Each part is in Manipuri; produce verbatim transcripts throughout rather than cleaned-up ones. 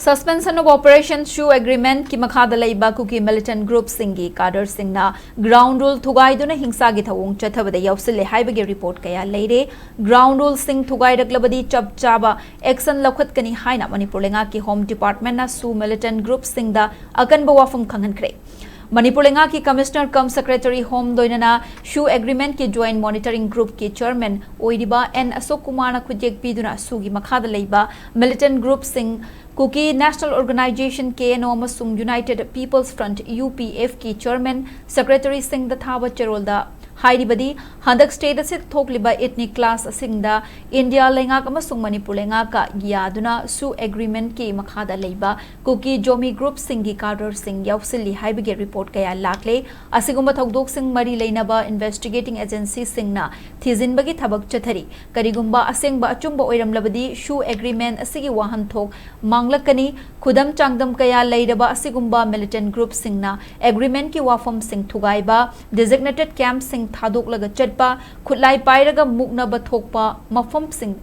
Suspension of Operation SoO Agreement ꯀꯤ ꯃꯈꯥꯗ ꯂꯩꯕ ꯀꯨꯀꯤ militant group ꯁꯤꯡꯒꯤ cadre ꯁꯤꯡꯅ ground rule ꯊꯨꯒꯥꯏꯗꯨꯅ ꯍꯤꯡꯁꯥꯒꯤ ꯊꯧꯑꯣꯡ ꯆꯠꯊꯕꯗ ꯌꯥꯎꯁꯤꯜꯂꯦ ꯍꯥꯏꯕꯒꯤ report ꯀꯌꯥ ꯂꯩꯔꯦ꯫ Ground rule ꯁꯤꯡ ꯊꯨꯒꯥꯏꯔꯛꯂꯕꯗꯤ ꯆꯞ ꯆꯥꯕ action ꯂꯧꯈꯠꯀꯅꯤ ꯍꯥꯏꯅ ꯃꯅꯤꯄꯨꯔ ꯂꯩꯉꯥꯛꯀꯤ Home Department ꯅ SoO militant group ꯁꯤꯡꯗ ꯑꯀꯟꯕ ꯋꯥꯐꯝ ꯈꯪꯍꯟꯈ꯭ꯔꯦ꯫ ꯃꯅꯤꯄꯨꯔ ꯂꯩꯉꯥꯛꯀꯤ Commissioner cum Secretary Home ꯂꯣꯏꯅꯅ SoO Agreement ꯀꯤ Joint Monitoring Group ꯀꯤ Chairman ꯑꯣꯏꯔꯤꯕ N ꯑꯁꯣꯛ ꯀꯨꯃꯥꯔꯅ ꯈꯨꯠꯌꯦꯛ ꯄꯤꯗꯨꯅ SoO ꯒꯤ ꯃꯈꯥꯗ ꯂꯩꯕ militant group ꯁꯤꯡ Kuki National Organisation, K N O, ꯑꯃꯁꯨꯡ United People's Front, U P F, ꯀꯤ Chairman, Secretary ꯁꯤꯡꯗ ꯊꯥꯕ ꯆꯦꯔꯣꯜꯗ ꯍꯥꯏꯔꯤꯕꯗꯤ, ꯍꯟꯗꯛ state ꯑꯁꯤꯗ ꯊꯣꯛꯂꯤꯕ ethnic clash ꯁꯤꯡꯗ ꯏꯟꯗꯤꯌꯥ ꯂꯩꯉꯥꯛ ꯑꯃꯁꯨꯡ ꯃꯅꯤꯄꯨꯔ ꯂꯩꯉꯥꯛꯀ ꯌꯥꯗꯨꯅ SoO Agreement ꯀꯤ ꯃꯈꯥꯗ ꯂꯩꯕ ꯀꯨꯀꯤ ꯖꯣꯃꯤ group ꯁꯤꯡꯒꯤ cadre ꯁꯤꯡ ꯌꯥꯎꯁꯤꯜꯂꯤ ꯍꯥꯏꯕꯒꯤ report ꯀꯌꯥ ꯂꯥꯛꯂꯦ꯫ ꯑꯁꯤꯒꯨꯝꯕ ꯊꯧꯗꯣꯛꯁꯤꯡ ꯃꯔꯤ ꯂꯩꯅꯕ investigating agency ꯁꯤꯡꯅ ꯊꯤꯖꯤꯟꯕꯒꯤ ꯊꯕꯛ ꯆꯠꯊꯔꯤ꯫ ꯀꯔꯤꯒꯨꯝꯕ ꯑꯁꯦꯡꯕ ꯑꯆꯨꯝꯕ ꯑꯣꯏꯔꯝꯂꯕꯗꯤ, SoO Agreement ꯑꯁꯤꯒꯤ ꯋꯥꯍꯟꯊꯣꯛ ꯃꯥꯡꯂꯛꯀꯅꯤ꯫ ꯈꯨꯗꯝ ꯆꯥꯡꯗꯝ ꯀꯌꯥ ꯂꯩꯔꯕ ꯑꯁꯤꯒꯨꯝꯕ militant group ꯁꯤꯡꯅ agreement ꯀꯤ ꯋꯥꯐꯝꯁꯤꯡ ꯊꯨꯒꯥꯏꯕ, designated camp ꯁꯤꯡ ꯊꯥꯗꯣꯛꯂꯒ ꯆꯠꯄ, ꯈꯨꯠꯂꯥꯏ ꯄꯥꯏꯔꯒ ꯃꯨꯛꯅꯕ ꯊꯣꯛꯄ ꯃꯐꯝꯁꯤꯡ,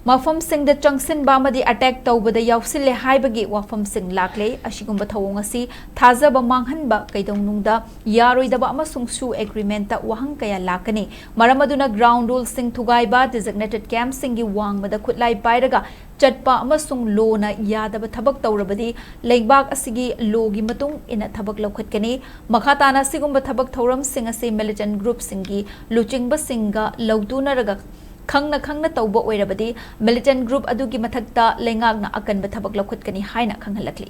ꯃꯐꯝꯁꯤꯡꯗ ꯆꯪꯁꯤꯟꯕ ꯑꯃꯗꯤ attack ꯇꯧꯕꯗ ꯌꯥꯎꯁꯤꯜꯂꯦ ꯍꯥꯏꯕꯒꯤ ꯋꯥꯐꯝꯁꯤꯡ ꯂꯥꯛꯂꯦ꯫ ꯑꯁꯤꯒꯨꯝꯕ ꯊꯧꯑꯣꯡ ꯑꯁꯤ ꯊꯥꯖꯕ ꯃꯥꯡꯍꯟꯕ ꯀꯩꯗꯧꯅꯨꯡꯗ ꯌꯥꯔꯣꯏꯗꯕ ꯑꯃꯁꯨꯡ SoO Agreement ꯇ ꯋꯥꯍꯪ ꯀꯌꯥ ꯂꯥꯛꯀꯅꯤ꯫ ꯃꯔꯝ ꯑꯗꯨꯅ ground rule ꯁꯤꯡ ꯊꯨꯒꯥꯏꯕ, designated camp ꯁꯤꯡꯒꯤ ꯋꯥꯡꯃꯗ ꯈꯨꯠꯂꯥꯏ ꯄꯥꯏꯔꯒ ꯆꯠꯄ ꯑꯃꯁꯨꯡ ꯂꯣꯅ ꯌꯥꯗꯕ ꯊꯕꯛ ꯇꯧꯔꯕꯗꯤ ꯂꯩꯕꯥꯛ ꯑꯁꯤꯒꯤ law ꯒꯤ ꯃꯇꯨꯡ ꯏꯟꯅ ꯊꯕꯛ ꯂꯧꯈꯠꯀꯅꯤ꯫ ꯃꯈꯥ ꯇꯥꯅ ꯑꯁꯤꯒꯨꯝꯕ ꯊꯕꯛ ꯊꯧꯔꯝꯁꯤꯡ ꯑꯁꯤ militant group ꯁꯤꯡꯒꯤ ꯂꯨꯆꯤꯡꯕꯁꯤꯡꯒ ꯂꯧꯗꯨꯅꯔꯒ ꯈꯪꯅ ꯈꯪꯅ ꯇꯧꯕ ꯑꯣꯏꯔꯕꯗꯤ, militant group ꯑꯗꯨꯒꯤ ꯃꯊꯛꯇ ꯂꯩꯉꯥꯛꯅ ꯑꯀꯟꯕ ꯊꯕꯛ ꯂꯧꯈꯠꯀꯅꯤ ꯍꯥꯏꯅ ꯈꯪꯍꯜꯂꯛꯂꯤ꯫